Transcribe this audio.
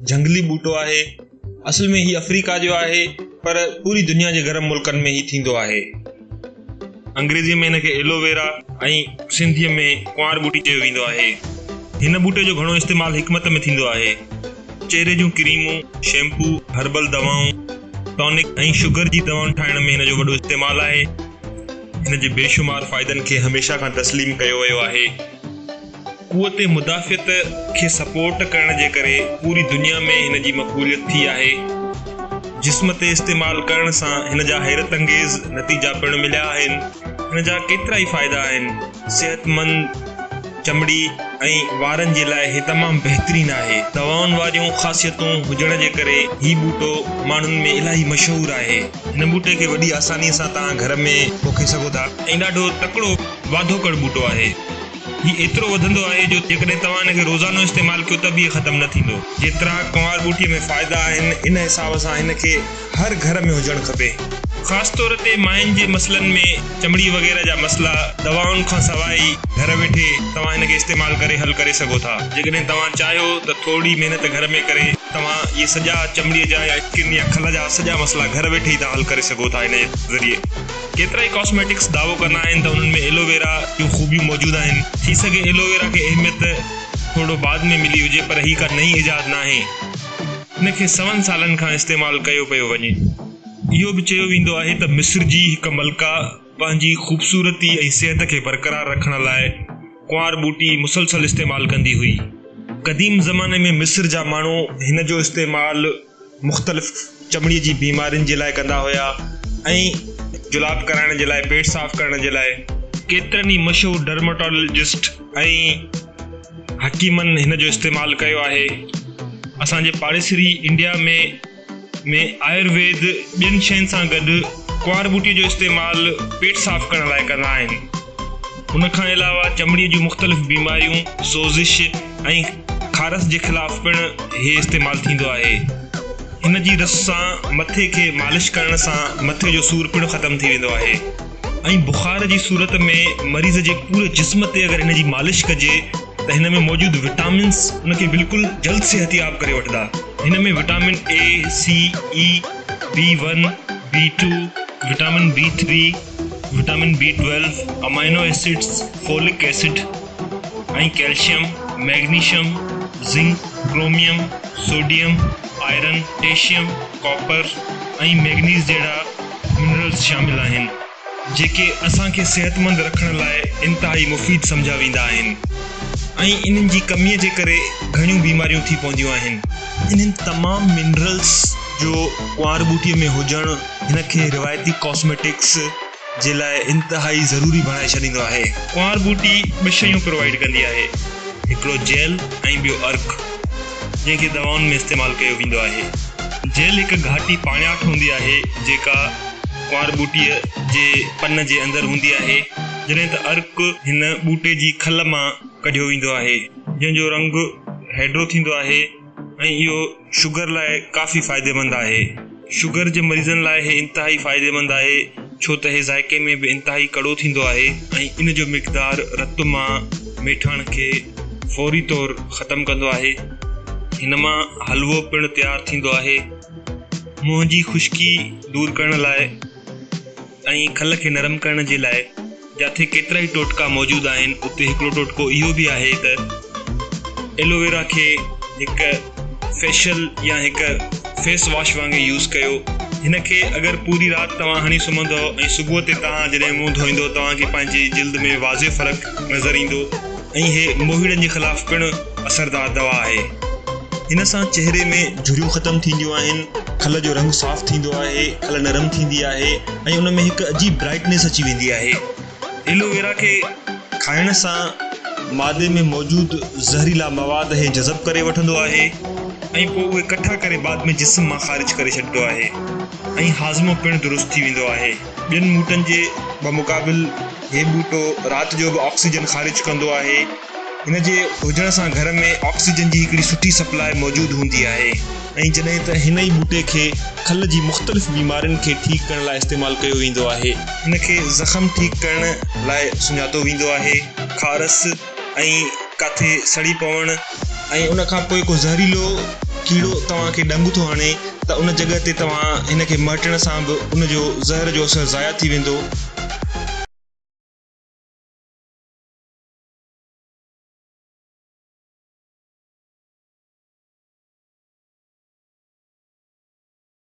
جهنگلي ٻوٽو آهي. اصل ۾ هي آفريڪا جو آهي پر پوري دنيا جي گرم ملڪن ۾ هي ٿيندو آهي. انگريزيء ۾ هن کي ايلوويرا ۽ سنڌيء ۾ ڪنوار ٻوٽي چيو ويندو آهي. هن ٻوٽي جو گهڻو استعمال حڪمت ۾ ٿيندو آهي. چهري جون ڪريمون، شيمپو، هربل دوائون، ٽانڪ ۽ شگر جي دوائن ٺاهڻ ۾ هن جو وڏو استعمال آهي. هن جي بيشمار فائدن کي هميشه کان تسليم ڪيو ويو آهي. قوت مدافعت کي سپورٽ ڪرڻ جي ڪري پوري دنيا ۾ هن جي مقبوليت ٿي آهي. جسم تي استعمال ڪرڻ سان هن جا حيرت انگيز نتيجا پڻ مليا آهن. هن جا ڪيترائي فائدا آهن. صحتمند چمڙي ۽ وارن جي لاء هي تمام بهترين آهي. دوائن واريون خاصيتون هجڻ جي ڪري هي ٻوٽو ماڻهن ۾ الاهي مشهور آهي. هن ٻوٽي کي وڏي آساني سان توهان گهر ۾ پوکي سگهو ٿا ۽ ڏاڍو تڪڙو واڌوڪڙ ٻوٽو آهي. هي ايترو وڌندو آهي جو جيڪڏهن توهان هن کي روزانو استعمال ڪيو ته به هي ختم نه ٿيندو. جيترا ڪنوار ٻوٽي ۾ فائدا آهن ان حساب سان هن کي هر گهر ۾ هجڻ کپي. خاص طور تي ماين جي مسئلن ۾ چمڙي وغيره جا مسئلا دوائن کان سواء ئي گهر ويٺي توهان هن کي استعمال ڪري حل ڪري سگهو ٿا. جيڪڏهن توهان چاهيو ته ٿورڙي محنت گهر ۾ ڪري توهان اهي سڄا چمڙي جا يا اسڪن يا کل جا سڄا مسئلا گهر ويٺي ئي توهان حل ڪري سگهو ٿا هن جي ذريعي. ڪيترائي ڪاسميٽڪس دعوو ڪندا آهن ته انهن ۾ ايلوويرا جون خوبيون موجود آهن. ٿي سگهي ايلوويرا کي اهميت ٿورڙو بعد ۾ ملي هجي پر هي ڪا نئين ايجاد ناهي. ان کي سون سالن کان استعمال ڪيو پيو وڃي. اهو به چيو ويندو آهي ته مصر جي هڪ ملڪه پنهنجي خوبصورتي ۽ صحت کي برقرار رکڻ لاء ڪنوار ٻوٽي مسلسل استعمال ڪندي هئي. قديم زماني ۾ مصر جا ماڻهو هن جو استعمال مختلف چمڙي جي بيمارين جي لاء ڪندا هيا ۽ جلاب ڪرائڻ جي لاء، پيٽ صاف ڪرڻ جي لاء. ڪيترن ئي مشهور ڊرماٽالاجسٽ ۽. حڪيمن هن جو استعمال ڪيو آهي. اسان جي پاڙيسري انڊيا ۾ ۾ آيورويد ٻين شين سان گڏ ڪنوار ٻوٽي جو استعمال پيٽ صاف ڪرڻ لاء ڪندا آهن. ان کان علاوه چمڙي جون مختلف بيماريون، سوزش ۽ خارس جي خلاف پڻ هي استعمال ٿيندو آهي. هن جي رس سان مٿي کي مالش ڪرڻ سان مٿي جو سور پڻ ختم ٿي ويندو آهي. ۽ بخار جي صورت ۾ مريض جي پوري جسم تي اگر هن جي مالش ڪجي ته هن ۾ موجود وٽامنس ان کي بلڪل جلد صحتياب ڪري وٺندا. هن ۾ vitamin A, C, E, B one, B two, vitamin B three, vitamin B 12, amino acids, folic acid ۽ calcium, magnesium, zinc, chromium, sodium, iron, potassium, copper ۽ manganese جهڙا منرلز شامل آهن، جيڪي اسان کي صحتمند رکڻ لاء انتهائي مفيد سمجهيا ويندا آهن ۽ انهن جي ڪميء جي ڪري گهڻيون بيماريون ٿي پونديون آهن. انهن تمام منرلز جو ڪنوار ٻوٽيء ۾ هجڻ هن کي روايتي ڪاسميٽڪس جي لاء انتهائي ضروري بڻائي ڇڏيندو آهي. ڪنوار ٻوٽي ٻه شيون پرووائيڊ ڪندي آهي، هڪڙو جيل ۽ ٻيو عرق، جنهن کي دوائن ۾ استعمال ڪيو ويندو آهي. جيل هڪ گهاٽي پاڻياٺ هوندي آهي، جيڪا ڪنوار ٻوٽيء جي پن جي اندر هوندي آهي، جڏهن ته عرق هن ٻوٽي جي کل مان ڪڍيو ويندو آهي، جنهن جو رنگ هيڊرو ٿيندو آهي ۽ اهو شگر لاء ڪافي فائديمند آهي. شگر جي مريضن لاء هي انتهائي فائديمند آهي ڇو ته هي ذائقي ۾ به انتهائي ڪڙو ٿيندو آهي ۽ ان جو مقدار رت مان ميٺاڻ کي فوري طور ختم ڪندو آهي. هن مان حلوو پڻ تيار ٿيندو آهي. منهن جي خشڪي دور ڪرڻ لاء ۽ کل کي نرم ڪرڻ جي لاء جاٿي ڪيترائي ٽوٽڪا موجود آهن اتي هڪڙو ٽوٽڪو اهو به آهي ته ايلوويرا کي هڪ فيشل يا هڪ فيس واش وانگي يوز ڪيو. هن کي اگر پوري رات توهان هڻي سمهندؤ ۽ صبح تي توهان جڏهن منهن ڌوئيندؤ توهان کي پنهنجي جلد ۾ واضح فرق نظر ايندو ۽ هي موهيڙن جي خلاف پڻ اثردار دوا آهي. هن سان چهري ۾ جهريون ختم ٿينديون آهن، کل جو رنگ صاف ٿيندو آهي، کل نرم ٿيندي آهي ۽ ان ۾ هڪ عجيب برائٽنيس اچي ويندي آهي. ايلوويرا کي کائڻ سان معدي ۾ موجود زهريلا مواد هي جذب ڪري وٺندو آهي ۽ پوء اهي ڪٺا ڪري بعد ۾ جسم مان خارج ڪري ڇڏيندو آهي ۽ هاضمو پڻ درست ٿي ويندو آهي. ٻين ٻوٽن جي بمقابل هي ٻوٽو رات جو به آڪسيجن خارج ڪندو آهي. هن جي هجڻ سان گهر ۾ آڪسيجن جي هڪڙي سٺي سپلاء موجود هوندي آهي ۽ جڏهن ته هن ئي ٻوٽي کي کل جي مختلف بيمارين کي ٺيڪ ڪرڻ لاء استعمال ڪيو ويندو آهي. هن کي زخم ٺيڪ ڪرڻ لاء سڃاتو ويندو آهي. کارس ۽ ڪاٿي سڙي پوڻ ۽ ان کان پوء ڪو زهريلو ڪيڙو توهان کي ڏنگ ٿو هڻي ته ان جڳهه تي توهان هن کي مهٽڻ سان به ان جو زهر جو اثر ضايع ٿي ويندو.